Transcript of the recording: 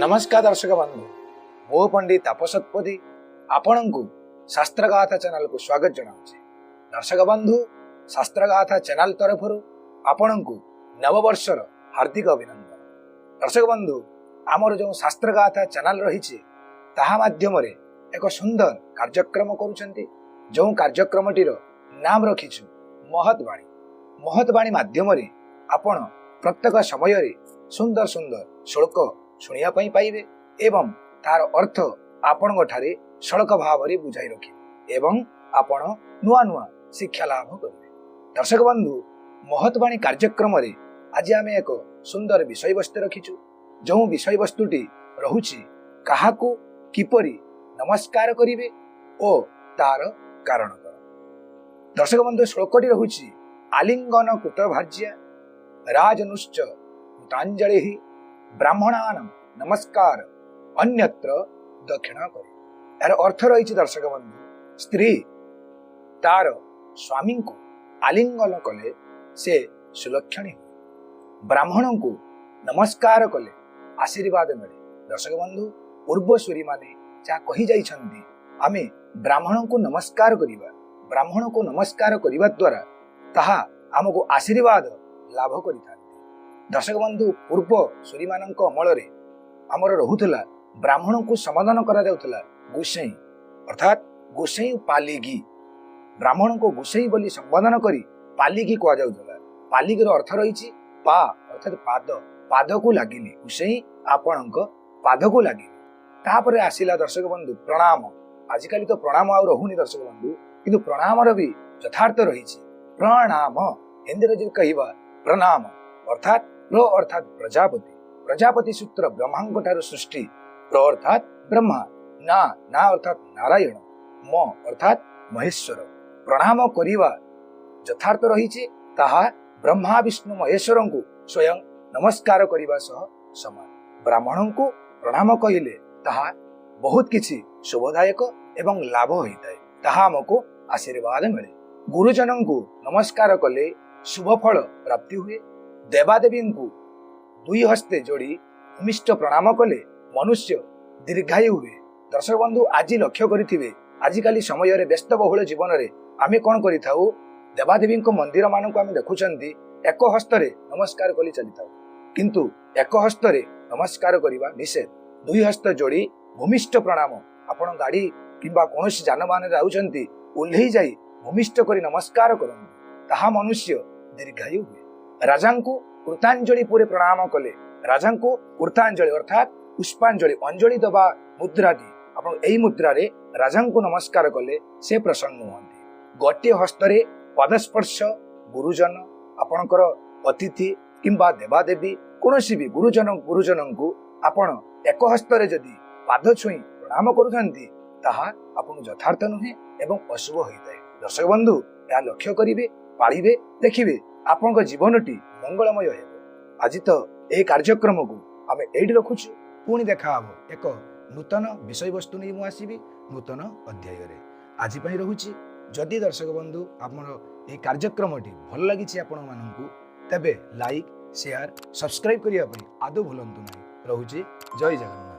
ନମସ୍କାର ଦର୍ଶକ ବନ୍ଧୁ, ମୁଁ ପଣ୍ଡିତ ତାପସ ଶତପଥୀ ଆପଣଙ୍କୁ ଶାସ୍ତ୍ରଗାଥା ଚ୍ୟାନେଲକୁ ସ୍ୱାଗତ ଜଣାଉଛି। ଦର୍ଶକ ବନ୍ଧୁ, ଶାସ୍ତ୍ରଗାଥା ଚ୍ୟାନେଲ ତରଫରୁ ଆପଣଙ୍କୁ ନବବର୍ଷର ହାର୍ଦ୍ଦିକ ଅଭିନନ୍ଦନ। ଦର୍ଶକ ବନ୍ଧୁ, ଆମର ଯେଉଁ ଶାସ୍ତ୍ରଗାଥା ଚ୍ୟାନେଲ ରହିଛି, ତାହା ମାଧ୍ୟମରେ ଏକ ସୁନ୍ଦର କାର୍ଯ୍ୟକ୍ରମ କରୁଛନ୍ତି, ଯେଉଁ କାର୍ଯ୍ୟକ୍ରମଟିର ନାମ ରଖିଛୁ ମହତ୍ ବାଣୀ। ମହତ୍ ବାଣୀ ମାଧ୍ୟମରେ ଆପଣ ପ୍ରତ୍ୟେକ ସମୟରେ ସୁନ୍ଦର ସୁନ୍ଦର ଶ୍ଳୋକ ଶୁଣିବା ପାଇଁ ପାଇବେ ଏବଂ ତାର ଅର୍ଥ ଆପଣଙ୍କ ଠାରେ ସଳଖ ଭାବରେ ବୁଝାଇ ରଖିବେ ଏବଂ ଆପଣ ନୂଆ ନୂଆ ଶିକ୍ଷା ଲାଭ କରିବେ। ଦର୍ଶକ ବନ୍ଧୁ, ମହତ୍ ବାଣୀ କାର୍ଯ୍ୟକ୍ରମରେ ଆଜି ଆମେ ଏକ ସୁନ୍ଦର ବିଷୟବସ୍ତୁ ରଖିଛୁ, ଯେଉଁ ବିଷୟବସ୍ତୁଟି ରହୁଛି କାହାକୁ କିପରି ନମସ୍କାର କରିବେ ଓ ତାର କାରଣ କଣ। ଦର୍ଶକ ବନ୍ଧୁ, ଶ୍ଳୋକଟି ରହୁଛି, ଆଲିଙ୍ଗନ କୃତ ଭାର୍ଯ୍ୟା ରାଜନ୍ୟୁଶ୍ଚ କୃତାଞ୍ଜଳି ବ୍ରାହ୍ମଣାନାଂ ନମସ୍କାର ଅନ୍ୟତ୍ର ଦକ୍ଷିଣ କରେ। ଏହାର ଅର୍ଥ ରହିଛି, ଦର୍ଶକ ବନ୍ଧୁ, ସ୍ତ୍ରୀ ତାର ସ୍ୱାମୀଙ୍କୁ ଆଲିଙ୍ଗନ କଲେ ସେ ସୁଲକ୍ଷଣୀ ହୁଏ। ବ୍ରାହ୍ମଣଙ୍କୁ ନମସ୍କାର କଲେ ଆଶୀର୍ବାଦ ମିଳେ। ଦର୍ଶକ ବନ୍ଧୁ, ପୂର୍ବସୂରୀମାନେ ଯାହା କହି ଯାଇଛନ୍ତି, ଆମେ ବ୍ରାହ୍ମଣଙ୍କୁ ନମସ୍କାର କରିବା, ବ୍ରାହ୍ମଣକୁ ନମସ୍କାର କରିବା ଦ୍ୱାରା ତାହା ଆମକୁ ଆଶୀର୍ବାଦ ଲାଭ କରିଥାନ୍ତି। ଦର୍ଶକ ବନ୍ଧୁ, ପୂର୍ବ ସୂରୀମାନଙ୍କ ଅମଳରେ ଆମର ରହୁଥିଲା, ବ୍ରାହ୍ମଣଙ୍କୁ ସମ୍ବୋଧନ କରାଯାଉଥିଲା ଗୋସାଇଁ, ଅର୍ଥାତ୍ ଗୋସାଇଁ ପାଲିଗି। ବ୍ରାହ୍ମଣଙ୍କୁ ଗୋସାଇଁ ବୋଲି ସମ୍ବୋଧନ କରି ପାଲିଗି କୁହାଯାଉଥିଲା। ପାଲିଗିର ଅର୍ଥ ରହିଛି ପା ଅର୍ଥାତ୍ ପାଦ, ପାଦକୁ ଲାଗିଲି, ଗୋସାଇଁ ଆପଣଙ୍କ ପାଦକୁ ଲାଗିଲି। ତାପରେ ଆସିଲା, ଦର୍ଶକ ବନ୍ଧୁ, ପ୍ରଣାମ। ଆଜିକାଲି ତ ପ୍ରଣାମ ଆଉ ରହୁନି, ଦର୍ଶକ ବନ୍ଧୁ, କିନ୍ତୁ ପ୍ରଣାମର ବି ଯଥାର୍ଥ ରହିଛି। ପ୍ରଣାମ ହିନ୍ଦୀରେ ଯଦି କହିବା, ପ୍ରଣାମ ଅର୍ଥାତ୍ ପ୍ର ଅର୍ଥାତ୍ ପ୍ରଜାପତି। ପ୍ରଜାପତି ସୂତ୍ର ବ୍ରହ୍ମାଙ୍କ ଠାରୁ ସୃଷ୍ଟି। ପ୍ର ଅର୍ଥାତ୍ ବ୍ରହ୍ମା, ନା ନା ଅର୍ଥାତ୍ ନାରାୟଣ, ମ ଅର୍ଥାତ୍ ମହେଶ୍ୱର। ପ୍ରଣାମ କରିବା ଯଥାର୍ଥ ରହିଛି, ତାହା ବ୍ରହ୍ମା, ବିଷ୍ଣୁ, ମହେଶ୍ୱରଙ୍କୁ ସ୍ୱୟଂ ନମସ୍କାର କରିବା ସହ ସମାନ। ବ୍ରାହ୍ମଣଙ୍କୁ ପ୍ରଣାମ କହିଲେ ତାହା ବହୁତ କିଛି ଶୁଭଦାୟକ ଏବଂ ଲାଭ ହୋଇଥାଏ, ତାହା ଆମକୁ ଆଶୀର୍ବାଦ ମିଳେ। ଗୁରୁଜନଙ୍କୁ ନମସ୍କାର କଲେ ଶୁଭ ଫଳ ପ୍ରାପ୍ତି ହୁଏ। ଦେବାଦେବୀଙ୍କୁ ଦୁଇ ହସ୍ତେ ଯୋଡ଼ି ଭୂମିଷ୍ଠ ପ୍ରଣାମ କଲେ ମନୁଷ୍ୟ ଦୀର୍ଘାୟୁ ହୁଏ। ଦର୍ଶକ ବନ୍ଧୁ, ଆଜି ଲକ୍ଷ୍ୟ କରିଥିବେ, ଆଜିକାଲି ସମୟରେ ବ୍ୟସ୍ତବହୁଳ ଜୀବନରେ ଆମେ କ'ଣ କରିଥାଉ? ଦେବାଦେବୀଙ୍କ ମନ୍ଦିର ମାନଙ୍କୁ ଆମେ ଦେଖୁଛନ୍ତି, ଏକ ହସ୍ତରେ ନମସ୍କାର କରି ଚାଲିଥାଉ। କିନ୍ତୁ ଏକ ହସ୍ତରେ ନମସ୍କାର କରିବା ନିଷେଧ। ଦୁଇ ହସ୍ତ ଯୋଡ଼ି ଭୂମିଷ୍ଠ ପ୍ରଣାମ। ଆପଣ ଗାଡ଼ି କିମ୍ବା କୌଣସି ଯାନବାହନରେ ଯାଉଛନ୍ତି, ଓହ୍ଲେଇ ଯାଇ ଭୂମିଷ୍ଠ କରି ନମସ୍କାର କରନ୍ତୁ, ତାହା ମନୁଷ୍ୟ ଦୀର୍ଘାୟୁ ହୁଏ। ରାଜାଙ୍କୁ କୃତାଞ୍ଜଳି ପରେ ପ୍ରଣାମ କଲେ, ରାଜାଙ୍କୁ କୃତାଞ୍ଜଳି ଅର୍ଥାତ୍ ପୁଷ୍ପାଞ୍ଜଳି, ଅଞ୍ଜଳି ଦେବା ମୁଦ୍ରାଟି, ଆପଣ ଏଇ ମୁଦ୍ରାରେ ରାଜାଙ୍କୁ ନମସ୍କାର କଲେ ସେ ପ୍ରସନ୍ନ ହୁଅନ୍ତି। ଗୋଟିଏ ହସ୍ତରେ ପଦସ୍ପର୍ଶ, ଗୁରୁଜନ, ଆପଣଙ୍କର ଅତିଥି କିମ୍ବା ଦେବାଦେବୀ, କୌଣସି ବି ଗୁରୁଜନଙ୍କୁ ଆପଣ ଏକ ହସ୍ତରେ ଯଦି ପାଦ ଛୁଇଁ ପ୍ରଣାମ କରୁଥାନ୍ତି, ତାହା ଆପଣଙ୍କୁ ଯଥାର୍ଥ ନୁହେଁ ଏବଂ ଅଶୁଭ ହୋଇଥାଏ। ଦର୍ଶକ ବନ୍ଧୁ, ଏହା ଲକ୍ଷ୍ୟ କରିବେ, ପାଳିବେ, ଦେଖିବେ ଆପଣଙ୍କ ଜୀବନଟି ମଙ୍ଗଳମୟ ହେବ। ଆଜି ତ ଏହି କାର୍ଯ୍ୟକ୍ରମକୁ ଆମେ ଏଇଠି ରଖୁଛୁ। ପୁଣି ଦେଖା ହବ ଏକ ନୂତନ ବିଷୟବସ୍ତୁ ନେଇ ମୁଁ ଆସିବି ନୂତନ ଅଧ୍ୟାୟରେ। ଆଜି ପାଇଁ ରହୁଛି। ଯଦି ଦର୍ଶକ ବନ୍ଧୁ, ଆମର ଏହି କାର୍ଯ୍ୟକ୍ରମଟି ଭଲ ଲାଗିଛି ଆପଣମାନଙ୍କୁ, ତେବେ ଲାଇକ୍, ସେୟାର, ସବସ୍କ୍ରାଇବ୍ କରିବା ପାଇଁ ଆଦୌ ଭୁଲନ୍ତୁ ନାହିଁ। ରହୁଛି, ଜୟ ଜଗନ୍ନାଥ।